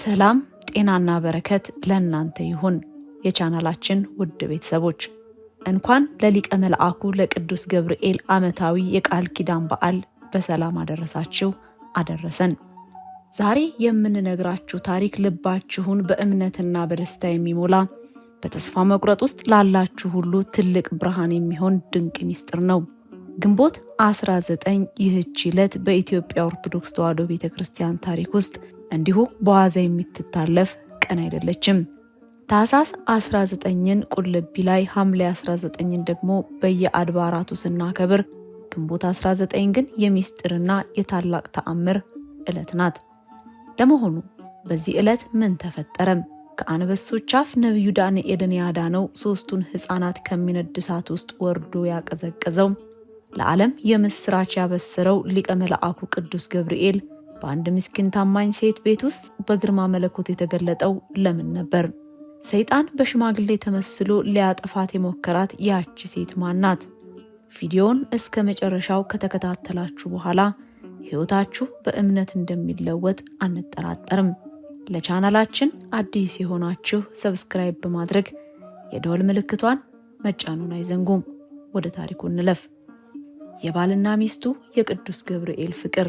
ሰላም ጤናና በረከት ለእናንተ ይሁን። የቻናላችን ውድ ቤተሰቦች እንኳን ለሊቀ መልአኩ ለቅዱስ ገብርኤል ዓመታዊ የቃል ኪዳን በዓል በሰላም አደረሳችሁ አደረሰን። ዛሬ የምንነግራችሁ ታሪክ ልባችሁን በእምነትና በደስታ የሚሞላ፣ በተስፋ መቁረጥ ውስጥ ላላችሁ ሁሉ ትልቅ ብርሃን የሚሆን ድንቅ ሚስጥር ነው። ግንቦት 19፣ ይህች ዕለት በኢትዮጵያ ኦርቶዶክስ ተዋሕዶ ቤተ ክርስቲያን ታሪክ ውስጥ እንዲሁ በዋዛ የምትታለፍ ቀን አይደለችም። ታህሳስ 19ን ቁልቢ ላይ፣ ሐምሌ 19ን ደግሞ በየአድባራቱ ስናከብር፣ ግንቦት 19 ግን የሚስጥርና የታላቅ ተአምር ዕለት ናት። ለመሆኑ በዚህ ዕለት ምን ተፈጠረም? ከአንበሶች አፍ ነቢዩ ዳንኤልን ያዳነው፣ ሦስቱን ሕፃናት ከሚነድ እሳት ውስጥ ወርዶ ያቀዘቀዘው፣ ለዓለም የምስራች ያበሰረው ሊቀ መልአኩ ቅዱስ ገብርኤል በአንድ ምስኪን ታማኝ ሴት ቤት ውስጥ በግርማ መለኮት የተገለጠው ለምን ነበር? ሰይጣን በሽማግሌ ተመስሎ ሊያጠፋት የሞከራት ያቺ ሴት ማን ናት? ቪዲዮውን እስከ መጨረሻው ከተከታተላችሁ በኋላ ሕይወታችሁ በእምነት እንደሚለወጥ አንጠራጠርም። ለቻናላችን አዲስ የሆናችሁ subscribe በማድረግ የደወል ምልክቷን መጫኑን አይዘንጉም። ወደ ታሪኩ እንለፍ። የባልና ሚስቱ የቅዱስ ገብርኤል ፍቅር።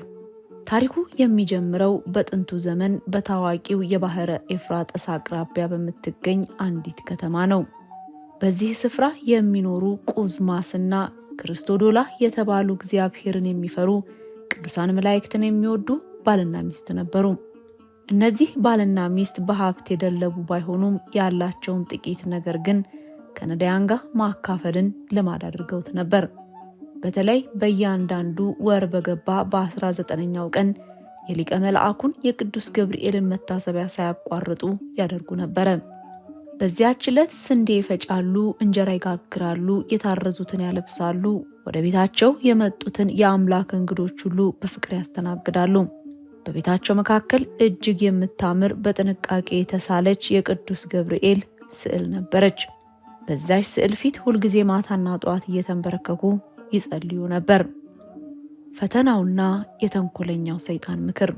ታሪኩ የሚጀምረው በጥንቱ ዘመን በታዋቂው የባህረ ኤፍራጥስ አቅራቢያ በምትገኝ አንዲት ከተማ ነው። በዚህ ስፍራ የሚኖሩ ቁዝማስና ክርስቶዶላ የተባሉ እግዚአብሔርን የሚፈሩ፣ ቅዱሳን መላእክትን የሚወዱ ባልና ሚስት ነበሩ። እነዚህ ባልና ሚስት በሀብት የደለቡ ባይሆኑም ያላቸውን ጥቂት ነገር ግን ከነዳያን ጋር ማካፈልን ልማድ አድርገውት ነበር። በተለይ በእያንዳንዱ ወር በገባ በ19ኛው ቀን የሊቀ መልአኩን የቅዱስ ገብርኤልን መታሰቢያ ሳያቋርጡ ያደርጉ ነበረ። በዚያች ዕለት ስንዴ ይፈጫሉ፣ እንጀራ ይጋግራሉ፣ የታረዙትን ያለብሳሉ፣ ወደ ቤታቸው የመጡትን የአምላክ እንግዶች ሁሉ በፍቅር ያስተናግዳሉ። በቤታቸው መካከል እጅግ የምታምር በጥንቃቄ የተሳለች የቅዱስ ገብርኤል ስዕል ነበረች። በዛች ስዕል ፊት ሁልጊዜ ማታና ጠዋት እየተንበረከኩ ይጸልዩ ነበር። ፈተናውና የተንኮለኛው ሰይጣን ምክር።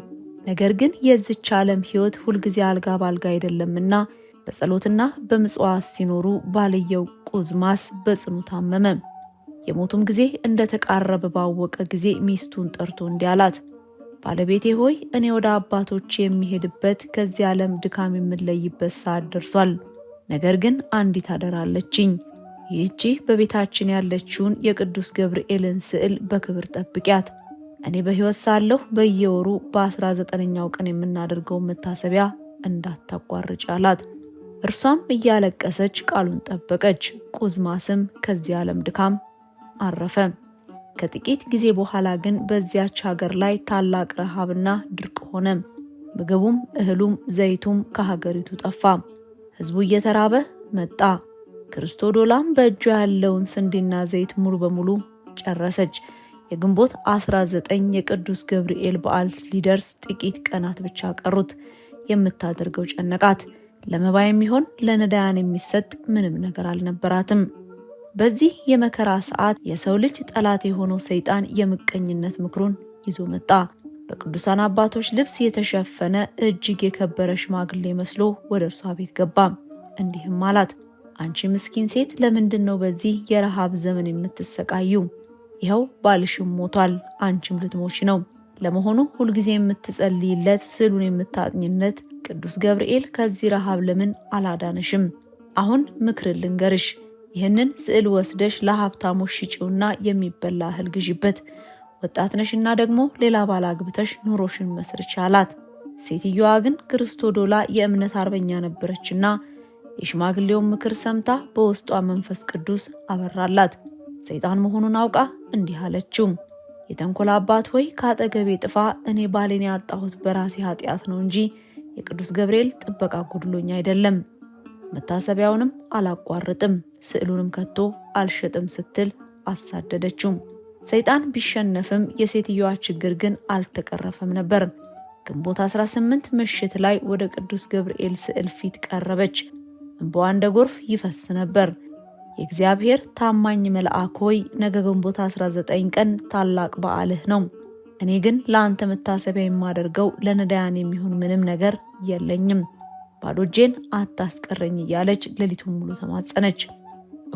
ነገር ግን የዚች ዓለም ሕይወት ሁልጊዜ አልጋ ባልጋ አይደለምና በጸሎትና በምጽዋት ሲኖሩ ባልየው ቁዝማስ በጽኑ ታመመ። የሞቱም ጊዜ እንደተቃረበ ባወቀ ጊዜ ሚስቱን ጠርቶ እንዲህ አላት፣ "ባለቤቴ ሆይ፣ እኔ ወደ አባቶች የሚሄድበት፣ ከዚህ ዓለም ድካም የምለይበት ሰዓት ደርሷል። ነገር ግን አንዲት አደራ አለችኝ። ይህቺ በቤታችን ያለችውን የቅዱስ ገብርኤልን ስዕል በክብር ጠብቂያት። እኔ በሕይወት ሳለሁ በየወሩ በ19ኛው ቀን የምናደርገውን መታሰቢያ እንዳታቋርጭ" አላት። እርሷም እያለቀሰች ቃሉን ጠበቀች። ቁዝማስም ከዚህ ዓለም ድካም አረፈ። ከጥቂት ጊዜ በኋላ ግን በዚያች ሀገር ላይ ታላቅ ረሃብና ድርቅ ሆነ። ምግቡም እህሉም ዘይቱም ከሀገሪቱ ጠፋ። ሕዝቡ እየተራበ መጣ። ክርስቶዶላም በእጇ ያለውን ስንዴና ዘይት ሙሉ በሙሉ ጨረሰች። የግንቦት 19 የቅዱስ ገብርኤል በዓል ሊደርስ ጥቂት ቀናት ብቻ ቀሩት። የምታደርገው ጨነቃት። ለመባ የሚሆን፣ ለነዳያን የሚሰጥ ምንም ነገር አልነበራትም። በዚህ የመከራ ሰዓት የሰው ልጅ ጠላት የሆነው ሰይጣን የምቀኝነት ምክሩን ይዞ መጣ። በቅዱሳን አባቶች ልብስ የተሸፈነ እጅግ የከበረ ሽማግሌ መስሎ ወደ እርሷ ቤት ገባ። እንዲህም አላት፣ "አንቺ ምስኪን ሴት፣ ለምንድን ነው በዚህ የረሃብ ዘመን የምትሰቃዩ? ይኸው ባልሽም ሞቷል፣ አንቺም ልትሞች ነው። ለመሆኑ ሁልጊዜ የምትጸልይለት፣ ስዕሉን የምታጥኝለት ቅዱስ ገብርኤል ከዚህ ረሃብ ለምን አላዳነሽም? አሁን ምክር ልንገርሽ። ይህንን ስዕል ወስደሽ ለሀብታሞች ሽጪውና የሚበላ እህል ግዢበት። ወጣት ነሽና ደግሞ ሌላ ባል አግብተሽ ኑሮሽን መስርች" አላት። ሴትየዋ ግን ክርስቶዶላ የእምነት አርበኛ ነበረችና የሽማግሌውን ምክር ሰምታ በውስጧ መንፈስ ቅዱስ አበራላት። ሰይጣን መሆኑን አውቃ እንዲህ አለችው፣ "የተንኮል አባት ሆይ፣ ከአጠገቤ ጥፋ። እኔ ባሌን ያጣሁት በራሴ ኃጢአት ነው እንጂ የቅዱስ ገብርኤል ጥበቃ ጎድሎኝ አይደለም። መታሰቢያውንም አላቋርጥም፣ ስዕሉንም ከቶ አልሸጥም" ስትል አሳደደችው። ሰይጣን ቢሸነፍም የሴትየዋ ችግር ግን አልተቀረፈም ነበር። ግንቦት 18 ምሽት ላይ ወደ ቅዱስ ገብርኤል ስዕል ፊት ቀረበች። እንባዋ እንደ ጎርፍ ይፈስ ነበር። "የእግዚአብሔር ታማኝ መልአክ ሆይ፣ ነገ ግንቦት 19 ቀን ታላቅ በዓልህ ነው። እኔ ግን ለአንተ መታሰቢያ የማደርገው ለነዳያን የሚሆን ምንም ነገር የለኝም፣ ባዶ እጄን አታስቀረኝ እያለች ሌሊቱን ሙሉ ተማጸነች።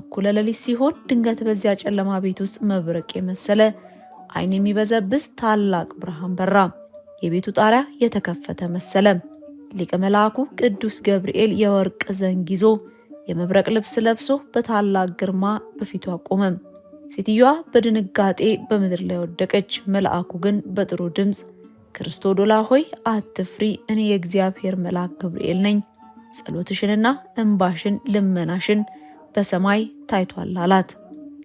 እኩለ ሌሊት ሲሆን ድንገት በዚያ ጨለማ ቤት ውስጥ መብረቅ የመሰለ ዓይን የሚበዘብዝ ታላቅ ብርሃን በራ። የቤቱ ጣሪያ የተከፈተ መሰለ። ሊቀ መልአኩ ቅዱስ ገብርኤል የወርቅ ዘንግ ይዞ የመብረቅ ልብስ ለብሶ በታላቅ ግርማ በፊቱ አቆመ። ሴትዮዋ በድንጋጤ በምድር ላይ ወደቀች። መልአኩ ግን በጥሩ ድምፅ ክርስቶዶላ ሆይ አትፍሪ፣ እኔ የእግዚአብሔር መልአክ ገብርኤል ነኝ። ጸሎትሽንና እንባሽን ልመናሽን በሰማይ ታይቷል አላት።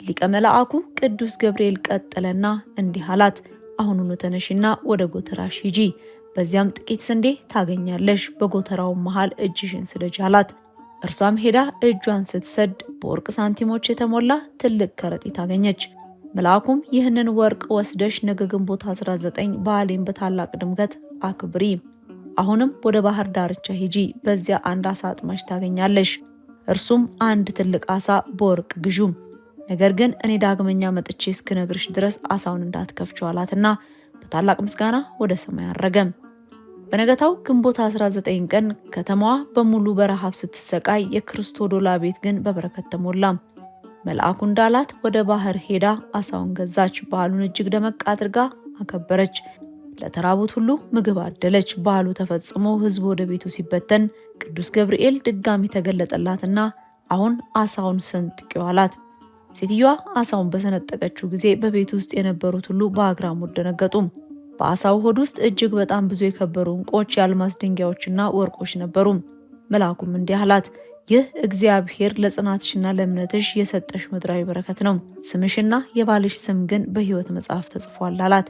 ሊቀ መልአኩ ቅዱስ ገብርኤል ቀጠለና እንዲህ አላት፣ አሁኑኑ ተነሽና ወደ ጎተራሽ ሂጂ፣ በዚያም ጥቂት ስንዴ ታገኛለሽ። በጎተራው መሃል እጅሽን ስደጅ አላት። እርሷም ሄዳ እጇን ስትሰድ በወርቅ ሳንቲሞች የተሞላ ትልቅ ከረጢት አገኘች። መልአኩም ይህንን ወርቅ ወስደሽ ነገ ግንቦት 19 በዓሌን በታላቅ ድምቀት አክብሪ። አሁንም ወደ ባህር ዳርቻ ሂጂ፣ በዚያ አንድ አሳ አጥማጅ ታገኛለሽ። እርሱም አንድ ትልቅ አሳ በወርቅ ግዢ፣ ነገር ግን እኔ ዳግመኛ መጥቼ እስክነግርሽ ድረስ አሳውን እንዳትከፍቺው አላትና በታላቅ ምስጋና ወደ ሰማይ አረገም። በነገታው ግንቦት 19 ቀን ከተማዋ በሙሉ በረሃብ ስትሰቃይ የክርስቶዶላ ቤት ግን በበረከት ተሞላ። መልአኩ እንዳላት ወደ ባህር ሄዳ አሳውን ገዛች። በዓሉን እጅግ ደመቅ አድርጋ አከበረች። ለተራቡት ሁሉ ምግብ አደለች። በዓሉ ተፈጽሞ ሕዝቡ ወደ ቤቱ ሲበተን ቅዱስ ገብርኤል ድጋሚ ተገለጠላትና አሁን አሳውን ሰንጥቂው አላት። ሴትዮዋ አሳውን በሰነጠቀችው ጊዜ በቤቱ ውስጥ የነበሩት ሁሉ በአግራሞት ደነገጡ። በአሳው ሆድ ውስጥ እጅግ በጣም ብዙ የከበሩ ዕንቆች፣ የአልማዝ ድንጋዮችና ወርቆች ነበሩ። መልአኩም እንዲህ አላት፣ ይህ እግዚአብሔር ለጽናትሽና ለእምነትሽ የሰጠሽ ምድራዊ በረከት ነው። ስምሽና የባልሽ ስም ግን በሕይወት መጽሐፍ ተጽፏል አላት።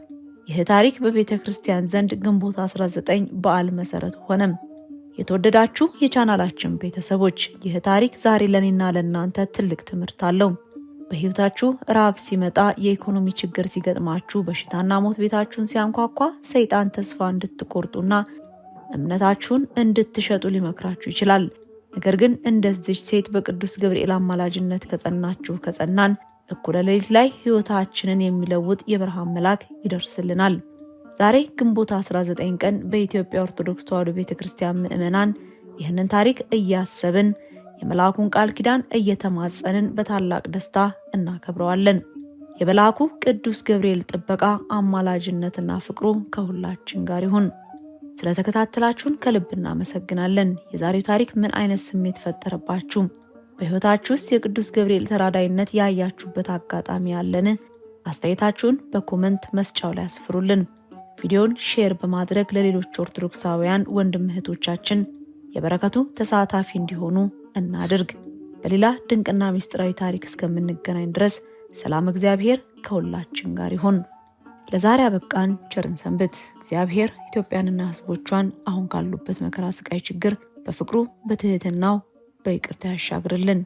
ይህ ታሪክ በቤተ ክርስቲያን ዘንድ ግንቦት 19 በዓል መሰረት ሆነም። የተወደዳችሁ የቻናላችን ቤተሰቦች ይህ ታሪክ ዛሬ ለእኔና ለእናንተ ትልቅ ትምህርት አለው። በሕይወታችሁ ረሃብ ሲመጣ፣ የኢኮኖሚ ችግር ሲገጥማችሁ፣ በሽታና ሞት ቤታችሁን ሲያንኳኳ ሰይጣን ተስፋ እንድትቆርጡና እምነታችሁን እንድትሸጡ ሊመክራችሁ ይችላል። ነገር ግን እንደዚች ሴት በቅዱስ ገብርኤል አማላጅነት ከጸናችሁ ከጸናን እኩለ ሌሊት ላይ ሕይወታችንን የሚለውጥ የብርሃን መልአክ ይደርስልናል። ዛሬ ግንቦት 19 ቀን በኢትዮጵያ ኦርቶዶክስ ተዋሕዶ ቤተክርስቲያን ምዕመናን ይህንን ታሪክ እያሰብን የመልአኩን ቃል ኪዳን እየተማጸንን በታላቅ ደስታ እናከብረዋለን። የመልአኩ ቅዱስ ገብርኤል ጥበቃ፣ አማላጅነትና ፍቅሩ ከሁላችን ጋር ይሁን። ስለተከታተላችሁን ከልብ እናመሰግናለን። የዛሬው ታሪክ ምን አይነት ስሜት ፈጠረባችሁ? በሕይወታችሁ ውስጥ የቅዱስ ገብርኤል ተራዳይነት ያያችሁበት አጋጣሚ ያለን? አስተያየታችሁን በ comment መስጫው ላይ አስፍሩልን። ቪዲዮን share በማድረግ ለሌሎች ኦርቶዶክሳውያን ወንድም እህቶቻችን የበረከቱ ተሳታፊ እንዲሆኑ እናድርግ። በሌላ ድንቅና ምስጢራዊ ታሪክ እስከምንገናኝ ድረስ ሰላም እግዚአብሔር ከሁላችን ጋር ይሁን። ለዛሬ አበቃን። ቸርን ሰንብት። እግዚአብሔር ኢትዮጵያንና ሕዝቦቿን አሁን ካሉበት መከራ፣ ስቃይ፣ ችግር በፍቅሩ በትህትናው በይቅርታ ያሻግርልን።